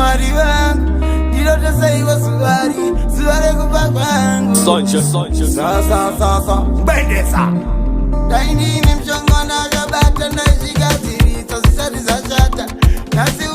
Mwari vangu, ndinotoseiwo zuvari, zuva rekufa kwangu. Sonja, Sonja. Sa sa sa sa Bendesa. Dai ndine mushonga ndakabata, ndaizvigadziridza zvisati zvashata. Nhasi